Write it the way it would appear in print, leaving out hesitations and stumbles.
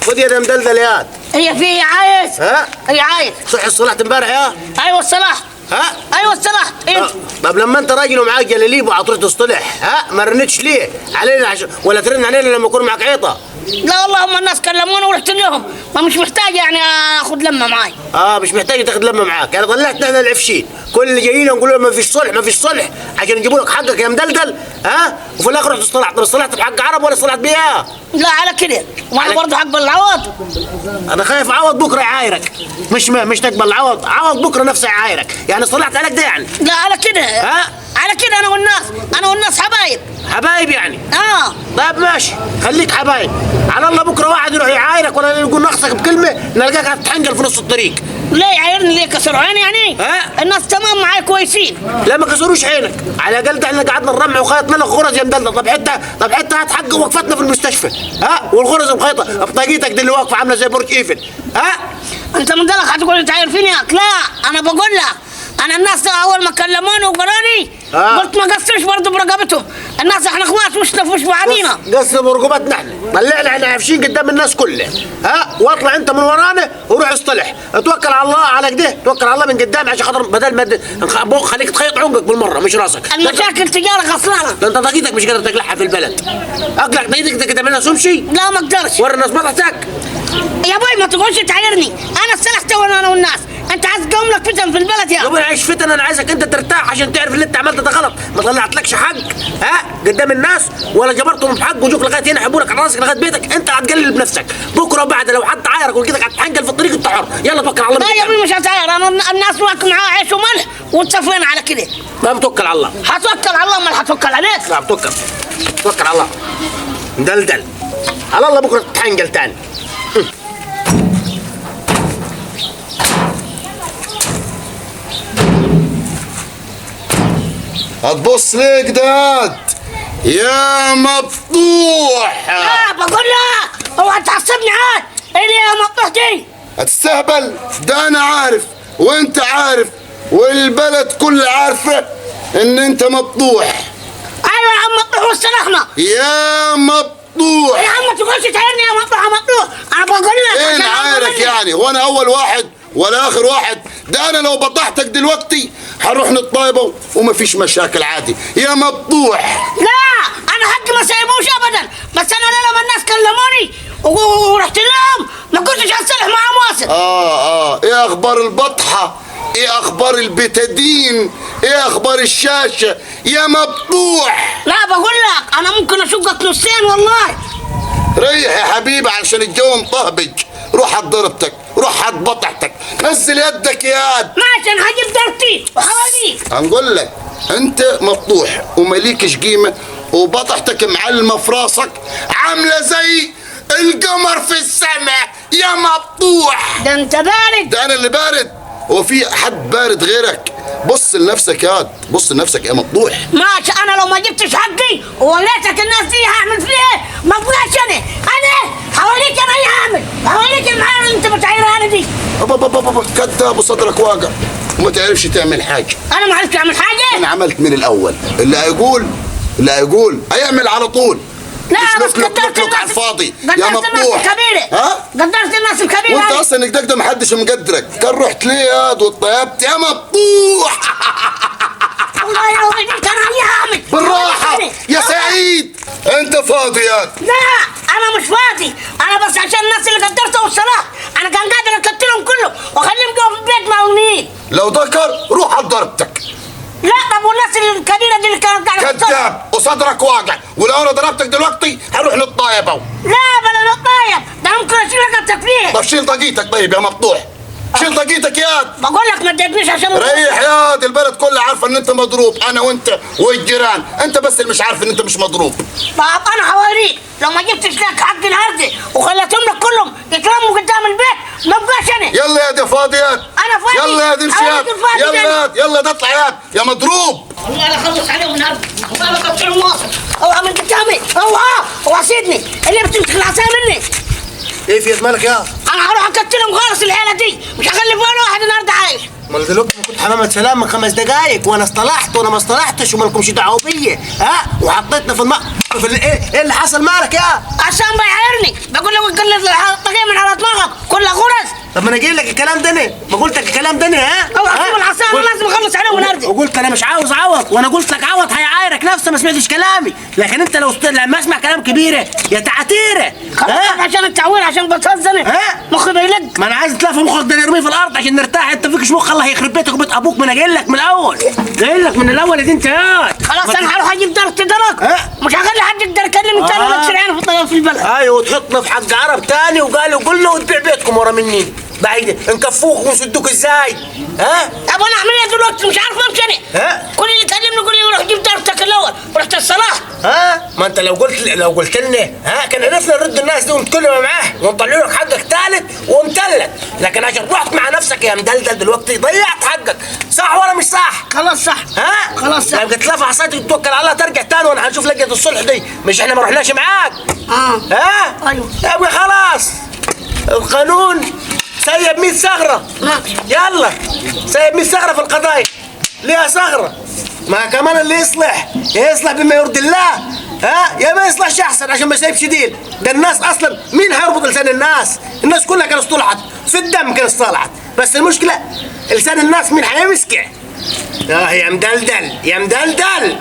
خد يا مدلدل يا هي في عايز؟ ها؟ هي عايز. صح الصلاح امبارح يا؟ ايوه الصلاح. ها؟ ايوه الصلاح. انت طب لما انت راجل ومعاك جلاليب وعطرت تصطلح، ها؟ ما رنتش ليه؟ علينا ولا ترن علينا لما يكون معاك عيطه؟ لا والله هم الناس كلموني ورحت لهم، ما مش محتاج يعني اخذ لمه معاي. مش محتاج تاخذ لمه معاك، يعني طلعت احنا العفشين، كل اللي جايين نقول لهم ما فيش صلح ما فيش صلح عشان يجيبوا لك حقك يا مدلدل، ها؟ وفي الاخر رحت اصطلحت، طب اصطلحت بحق عرب ولا اصطلحت بيها؟ لا على كده، وانا برضه حق العوض. انا خايف عوض بكره يعايرك، مش تقبل العوض، عوض بكره نفسه يعايرك، يعني صلحت عليك ده يعني؟ لا على كده، ها؟ على كده انا والناس، انا والناس حبايب. حبايب يعني؟ طيب ماشي، خليك حبايب، على الله بكره واحد يروح يعايرك ولا يقول نقصك بكلمه نلقاك هتتحنجل في نص الطريق. ليه يعايرني؟ ليه كسروا عيني يعني؟ ها؟ الناس تمام معاي كويسين. لا ما كسروش عينك، على الاقل احنا قعدنا نرمع وخيطنا لك غرز يا مدلدل، طب حتى هات حق وقفتنا في المستشفى، ها؟ والغرز مخيطه، بطاقيتك دي اللي واقفة عامله زي برج ايفل، ها؟ انت مدلك هتقول تعاير فيني؟ لا انا بقول لك انا الناس اول ما كلموني وقالوا لي قلت ما قصرش برضه برقبتهم، الناس احنا اخوات مش نفوش بعضينا. قصر برقبتنا احنا، طلعنا احنا عايشين قدام الناس كلها، ها؟ واطلع انت من ورانا وروح اصطلح، اتوكل على الله على كده، توكل على الله من قدام عشان خاطر بدل ما خليك تخيط عنقك بالمرة مش راسك. المشاكل تجارة خسرانة. ده انت طاقيتك مش قادر تقلعها في البلد. اقلع طاقيتك قدام الناس وامشي؟ لا ما اقدرش. وري الناس مصلحتك. يا باي ما تقعدش تعايرني، انا اصطلحت انا والناس، انت عايز تقوم لك فتن في البلد يا ابوي. عايش فتن؟ انا عايزك انت ترتاح عشان تعرف اللي انت عملته ده غلط، ما طلعتلكش حق ها قدام الناس ولا جبرتهم بحق وجوك لغاية هنا حبولك على راسك لغاية بيتك، انت هتقلل بنفسك، بكره وبعد لو حد عايرك ولقيتك هتحنجل في الطريق انت حر، يلا توكل على الله. لا يا ابني مش هتعاير، انا الناس واكل معاها عيش وملح واتفقنا على كده. ما بتوكل على الله. هتوكل على الله؟ امال هتوكل عليك؟ لا بتوكل، توكل على الله. مدلدل على الله بكره تتحنجل تاني. هتبص ليه كده يا مفتوح؟ لا بقول لك اوعى تعصبني عاد، ايه اللي يا مفتوح دي؟ هتستهبل؟ ده انا عارف وانت عارف والبلد كلها عارفه ان انت مفتوح. ايوه يا عم مفتوح وصلحنا يا مفتوح. يا عم ما تقولش تعايرني يا مفتوح يا مفتوح، انا بقول لك ايه نعايرك يعني؟ هو انا اول واحد ولا اخر واحد؟ ده انا لو بطحتك دلوقتي هنروح نتطايبه ومفيش مشاكل عادي يا مفتوح. لا انا حقي ما سايبوش ابدا، بس انا لما الناس كلموني ورحت لهم ما كنتش هتصلح معاهم واصل. ايه اخبار البطحه؟ ايه اخبار البتادين؟ ايه اخبار الشاشة يا مفتوح؟ لا بقول لك انا ممكن اشقك نصين والله. ريح يا حبيبي علشان الجو مطهبج، روح هات ضربتك، روح هات بطحتك، نزل يدك يا قد. ماشي انا هجيب ضربتي وحواليك. هنقول لك انت مفتوح ومليكش قيمة وبطحتك معلمه في راسك عامله زي القمر في السماء يا مفتوح. ده انت بارد. ده انا اللي بارد؟ هو في حد بارد غيرك؟ بص لنفسك يا بص لنفسك يا مفتوح. ماشي انا لو ما جبتش حقي ووليتك الناس دي هعمل فيها ما ابغاش انا حواليك انا ايه هعمل؟ حواليك المعايير اللي انت بتعايرها انا دي. ابا ابا ابا كذاب وصدرك واقع وما تعرفش تعمل حاجة. انا ما عرفتش اعمل حاجة؟ انا عملت من الاول، اللي هيقول اللي هيقول هيعمل على طول. لا مش بس لوك لوك قدرت لوك على الناس الفاضي يا قدرت الناس مفتوح. الكبيرة. ها؟ قدرت الناس الكبيرة. وانت اصلا ده ما حدش مقدرك، كان رحت ليه يا واتطيبت يا مفتوح. والله يا ولدي كان هعمل بالراحة يا سعيد، انت فاضي يا. لا انا مش فاضي، انا بس عشان الناس اللي قدرتهم والصلاح، انا كان قادر اقتلهم كلهم واخليهم جوا في البيت مولين. لو ذكر روح على ضربتك. لا طب والناس الكبيرة دي اللي كانت قاعدة كذاب وصدرك واقع، ولو انا ضربتك دلوقتي هنروح نتطايب اهو. لا بلا نتطايب، ده ممكن اشيل رقبتك فيه. طب شيل طاقيتك طيب يا مفتوح، شيل طاقيتك يا. بقول لك ما تضايقنيش عشان ريح يا، البلد كلها عارفه ان انت مضروب، انا وانت والجيران، انت بس اللي مش عارف ان انت مش مضروب. طب انا حواليك لو ما جبتش لك حق النهارده وخليتهم لك كلهم يترموا قدام البيت ما ابغاش انا. يلا يا دي فاضي يا. انا فاضي. يلا يا دي امشي يا. يلا يلا ده اطلع يا يا مضروب. والله انا اخلص عليهم النهارده، والله انا اقتلهم واصل. اوعى من قدامي، اوعى اوعى سيدني اللي بتمسك العصاية مني. ايه في مالك يا؟ انا هروح اقتلهم خالص العيلة دي، مش هخلي ولا واحد النهارده عايش. امال دلوقتي كنت حمامة سلام من 5 دقايق وانا اصطلحت وانا ما اصطلحتش ومالكمش دعوه بيا، ها؟ وحطيتنا في في ايه اللي حصل مالك يا؟ عشان بيعايرني، بقول له قلت الطاقية طب ما انا جاي لك الكلام ده انا، ما قلت لك الكلام ده انا. ها؟ اوعى تسيب العصا، انا لازم اخلص عليهم النهارده. وقلت انا مش عاوز عوض، وانا قلت لك عوض هيعايرك نفسه، ما سمعتش كلامي. لكن انت لو لما اسمع كلام كبيرة يا تعتيره. خلاص عشان التعوير، عشان بتهز انا. ها؟ مخي بيلق. ما انا عايز تلف مخك ده نرميه في الارض عشان نرتاح. انت فيكش مخ، الله يخرب بيتك وبيت ابوك. ما انا جاي لك من الاول، جاي لك من الاول يا دي انت. خلاص انا هروح اجيب درجة درك. مش هخلي حد يقدر يكلمني تاني ولا يكسر عينه في البلد. ايوه، وتحطنا في حق عرب تاني وقالوا قلنا وتبيع بيتكم ورا مني بعيد، نكفوك ونسدوك ازاي؟ ها؟ طب انا اعمل ايه دلوقتي؟ مش عارف امشي انا. ها؟ كل اللي يكلمني يقول لي روح جيب درجتك الاول، ورحت الصلاح. ها؟ ما انت لو قلت لنا ها كان عرفنا نرد الناس دي ونتكلم معاه ونطلع لك حقك ثالث ومتلت، لكن عشان رحت مع نفسك يا مدلدل دلوقتي ضيعت حقك، صح ولا مش صح؟ خلاص صح. ها؟ خلاص صح. لو تلف عصايتك وتتوكل على الله ترجع تاني، وانا هنشوف لجنة الصلح دي، مش احنا ما رحناش معاك. ها؟ ايوه. يبقى خلاص القانون سيب 100 ثغرة. يلا سيب 100 ثغرة في القضايا. ليها ثغرة؟ ما كمان اللي يصلح يصلح بما يرضي الله، ها؟ يا ما يصلحش احسن عشان ما يسيبش دين. ده الناس اصلا مين هيربط لسان الناس؟ الناس كلها كانت طلعت في الدم، كانت طلعت، بس المشكلة لسان الناس مين هيمسكه؟ يا مدلدل يا مدلدل.